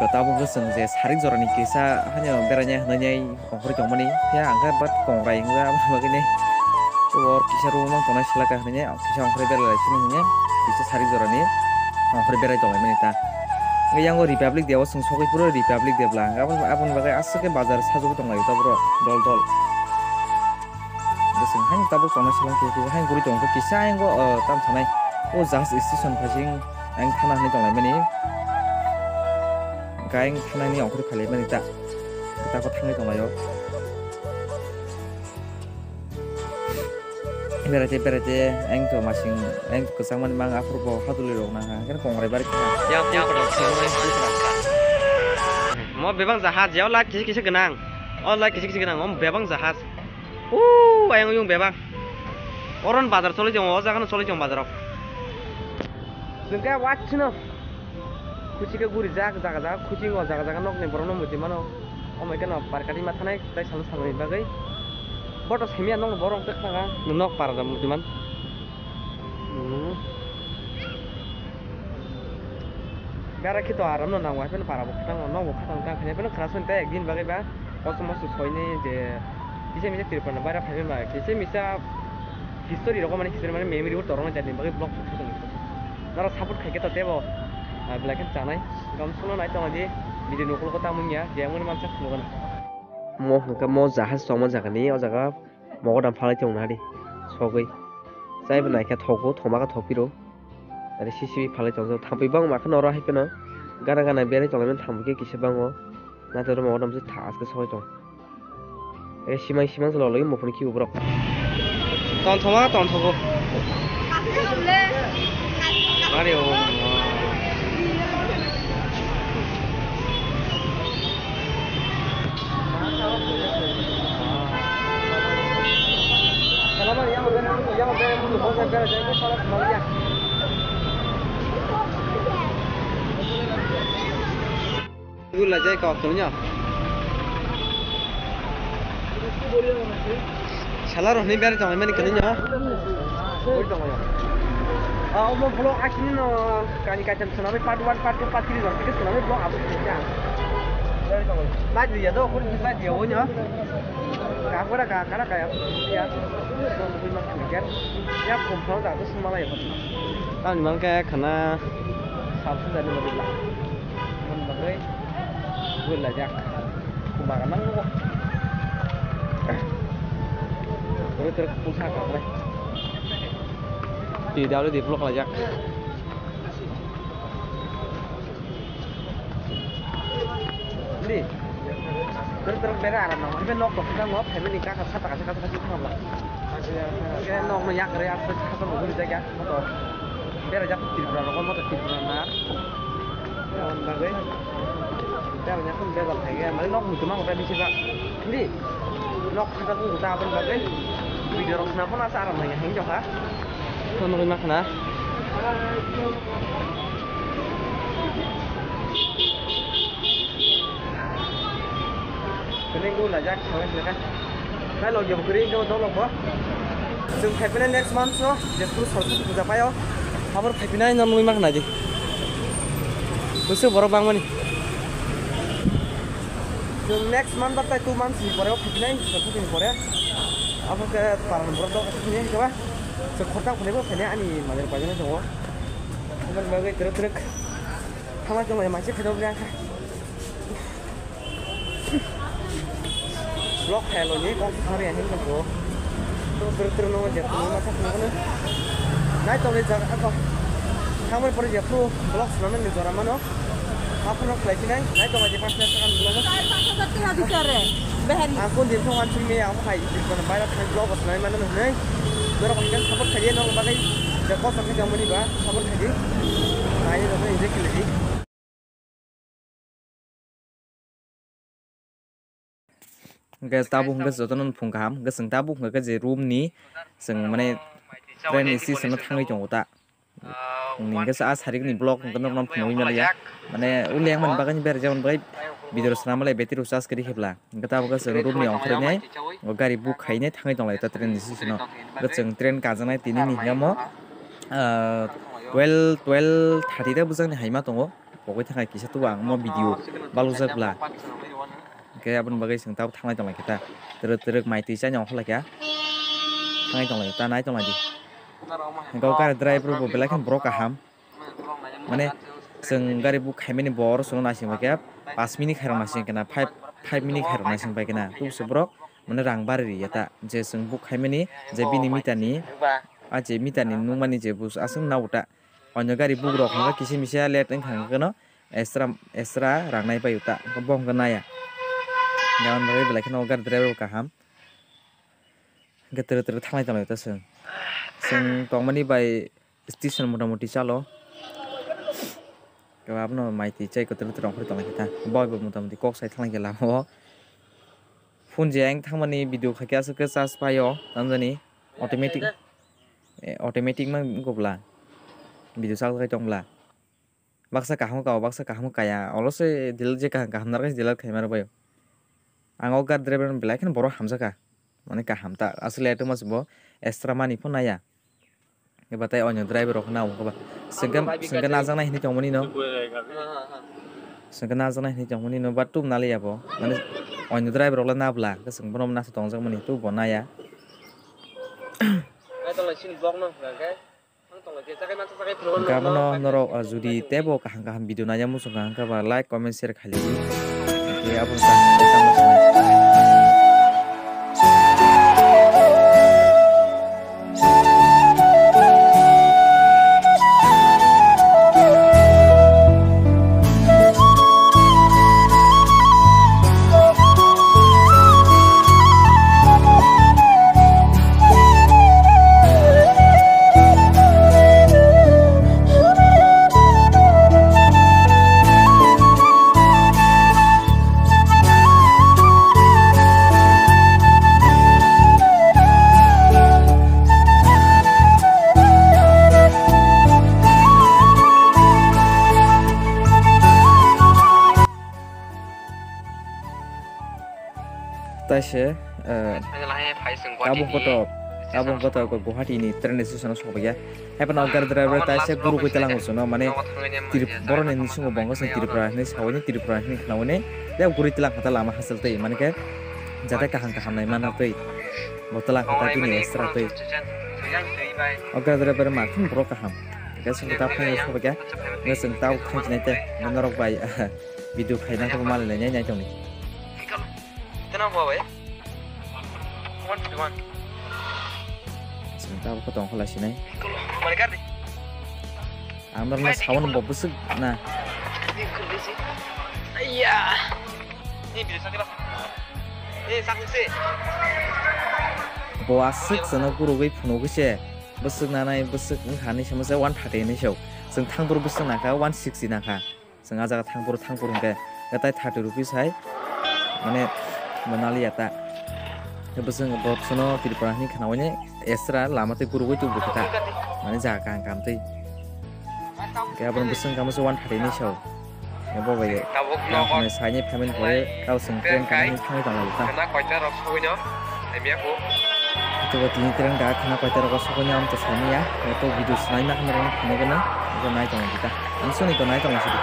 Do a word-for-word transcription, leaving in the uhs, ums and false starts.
Tabuk khe chwng je sarik jorani kisa haino beraina hwnwi ongkhorwi tongmani, phiya ang khe bat kongrai wngya aboni bagwi ni. Oro kisa room o tongnai selaka hwnwi kisa ongkhorwi beralai sini hwnwi kisa sarik jorani ongkhorwi berai tonglaimani ta. Hwnkhe yango Republic Day o chwng sogwi phuru Republic Day bwla hwnkhe aboni bagwi aswk khe bazar sajagwi tonglaio ta boro dol dol. Bwswng haino tabuk tongnai seleng khe khe haino guri tongo kisa ayang o tam sanai o jahaj station phasing ayang thana hwnwi tonglaimani. Hwnkhe ayang thanani ongkhorwi phailaimani ta tako thangwi tonglaio. Beraite beraite ayang to masing ayang to kwchangmani mang aphuru bo hadulwi rok nang ha hwnkhe kongrai bari kha. Yang yang mo bebak jahaj yao light kisa kisa gwnang. O light kisa kisa gwnang o bebak jahaj. Uuu, ayang oyung bebak. Oron bazar choli tongo, o jaga no choli tongo bazar o. Chwng khe watchino. Khuchi khe guri jak, jaga jaga khuchi o, jaga jaga nokni borok no muti mano. Omo khe no parkati ma thanai, tai salo saloni bagwi. Boto simi ya nokni borok tek thanga, nok para muti man. Hmm. Bera khe to aram no nango, hapheno para bo khatang, nok bo khatang tang, hapheno khwnasoini ta ekdin bagwi ba kosom mosom soini je kisa misa Tripura ni baira phaibai ba, kisa misa history rogo mani, history mani memory bo toroknai jani bagwi vlog shoot khe tongwi. Norok support khai khe to tebo, ah, belai khe chanai, gam sulo nai tongdi, video ni ukologo tamo wngya, je mani mansa khulugano. Mo hwnkhe mo jahaj tongma jaga ni, o jaga mogodam phalai tong nari sogwi. Chaibo naikhe thogo, thoma khe thokphiro. Ari C C B phalai tongjak. Thampui bangma khe noro hai phano gana gana berai tonglaimani thampui khe kisa bango. Naitoro mogodam se tha aske sogwi tong. E simang simang se loloi muphuni kibo borok. Tong thoma tong thogo. Ari o. Gula jai kok tong ya. Sala rohni beri tong mani kani ya. Oi tong ya. Ah, omo vlog asini no kani kaitam swnamwi part one, part two, part three rok khe swnamwi vlog upload khe ya. Beri tong. Badi ya do, kun badi ya, onya. Ka kora ka, kara ka ya. Ya. Don bui mak kan ya. Ya, kom phone da, to sma la ya. Tani mang ka khana. Sab se jani badi la. Mon bagwi. Bui la jak. Kuma ka nang ko. Oi ter pulsa ka. Ti dalu di vlog la jak. Di. Terus terus bera aram nang. Ibe nok tok kita ngop, family ka ka sata ka sata ka sata ka. Kira nok no yak re asa sata mo guri jaga. Motor. Bera jak Tripura rokol motor Tripura na. On bagai. Bera jak pun bera lagi. Mari nok mutu mang udah bisi ba. Di. Nok kita pun udah apa bagai. Video rok sna pun asa aram nang ya hing jok ha. Kono ri makhna. Kene go la jak sawe saka. Kai log yo kuri do do log bo. Chwng khai pene next month so, Jepur Saraswati puja payo. Habor khai pene no nui makhna di. Busu borok bangmani. Chwng next month ba tai two months ni pore khai pene Saraswati ni pore. Abo ke paran borok do khai pene ba. Chwng khortam khunui bo phainai ani mandir paijak tongo. Aboni bagwi twrwk twrwk thangma tongmani mansi khaijak bwlai kha. Vlog khailoni kok thari ahin ko. To twrwk twrwk no je phunukma kha phunukno. Nai tongwi jaga ako. Thangmani pore je phuru vlog swnamnani jora mano. Aphano khlai sinai, nai tongma je pash lakh taka ni vlog. Char pash hajar taka dichare, behari. Ang kun din thong an simi ang hai, kono baira thang vlog swnai mano hinwi. Norok hai khe support khaidi, norok bagwi je kosom khe tongmani ba support khaidi. Nai norok enjoy khaidi. Hwnkhe tabuk hwnkhe jotono phung kaham, hwnkhe chwng tabuk hwnkhe je room ni chwng mane train ni station o thangwi tongo ta. Hwnkhe sa a sarik ni vlog hwnkhe norokno phunugwi maliya. Mane uleng mani bagwi berajak mani bagwi video rok swnam lai battery rok charge kwrwi khe bwla. Hwnkhe tabuk khe chwng room ni ongkhorwi nai gari book khainai thangwi tong lai ta train ni station o. Hwnkhe chwng train kajaknai tini ni hwnkhe omo, ah, twelve, twelve thirty ta bwjakni hai ma tongo. Pogwi thangkha kisa tubu ang omo video balukjak bla. Hwnkhe aboni bagwi chwng tabuk thanglai tonglaikha ta. Twrwk twrwk mai twi chani ongkha laikha. Thanglai tonglaikha ta, nai tonglaidi. Hwnkhe o gari driver bo belai kheno borok kaham. Mane chwng gari book khaimani bo oro chwngno naising bai khe, paanch minute khairok naising khe na, five, five minute khairok naising bai khe na. Tubuse borok mane rang bari riya ta. Je chwng book khaimani, je bini meter ni, a je meter ni nukmani je bus aswk nao ta. Onyo gari book rok hwnba kisa misa late wngkha hwnkheno extra, extra rang nai paio ta, bo hwnkhai naya. Gabon bagwi belai kheno gari driver bo kaham. Hwnkhe twrwk twrwk thanglai tonglai ta chwng. Chwng tongmani bai station motamoti chalo. Kebo abono mai twi chai kwtwrwk kwtwrwk ongkhorwi tonglai khe ta. Boi bo motamoti kok sai thanglai khe lama o. Phone je ayang thangmani video khaikhe aswk khe charge paio, tamjani automatic. Eh, automatic ma wngkha bwla. Video chakjagwi tong bwla. Baksa kaham kaya, baksa kaham kaya. Olo se delete je kaham, kaham narwkhe delete khaima rwbaio. Ang o gari driver belai kheno borok hamjakha. Mane kaham ta. Aswk le tongma se bo extra money phano naiya. Eba tai onyo driver rok kheno abo khe ba. Sengke, sengke najaknai hinwi tongmani no. Sengke najaknai hinwi tongmani no, but tub naliya bo. Mane onyo driver rok le nabla. Seng bono nasa tongjakmani tub bo naiya. Hwnkhe abono norok, ah, judi teibo kaham kaham video naiya muchung kha, hwnkhe ba like, comment, share khailai di. Hwnkhe aboni kaham khe tamo sanai. Taise, eh, tabuk koto, tabuk koto ko Guwahati ni train station o sokpaiya. Haiphano gari driver taise gurugwi twilang o chwngno, mane Trip-, boroni bisingo bo wngkha chwng Tripura hinwi sawi ni, Tripura hinwi khnawi ni. Tei gurugwi twilang kha ta lama hachal twi, mane khe jate kaham kaham nai mana twi. Bo twilang kha ta bini extra twi. O gari driver ma thung borok kaham. Hwnkhe chwng ta phai sokpaiya. Hwnkhe chwng ta thang chinai tei norok bai. Video khaina khe malai nai nai tongni. Chwng tabuk khe tongkha lai sinai. Ang norokno saui bo bwswk na. Bo aswk chwngno gurugwi phunugwi se bwswk nanai bwswk wngkha hinwi se masa one thirty hinwi se. Chwng thangphuru bwswk nangkha one sixty nangkha. Chwng ah jaga thangphuru, thangphuru hwnkhe, hwnkhe tai thirty rupees hai, mane, bo naliya ta. Hwnkhe bwswk bo chwngno Tripura hinwi khnaui ni extra lama tei gurugwi tubu khe ta, mane, jaga kaham kaham tei. Hwnkhe aboni bwswk wngkha masa one thirty hinwi sao. Hwnkhe bo bai, tabuk nogo saini phaimani pore, tei tao chwng train kaham hinwi thangwi tonglaio ta. Khwna koita rok sogwino, hamya kho. Hwnkhe bo tini train kaham khwna koita rok sogwino, amtwi saimanya, hwnkhe to video swnaima hinwi rwna phunukgwino, hwnkhe nai tonglaidi ta. Ang soni to nai tongma sidi.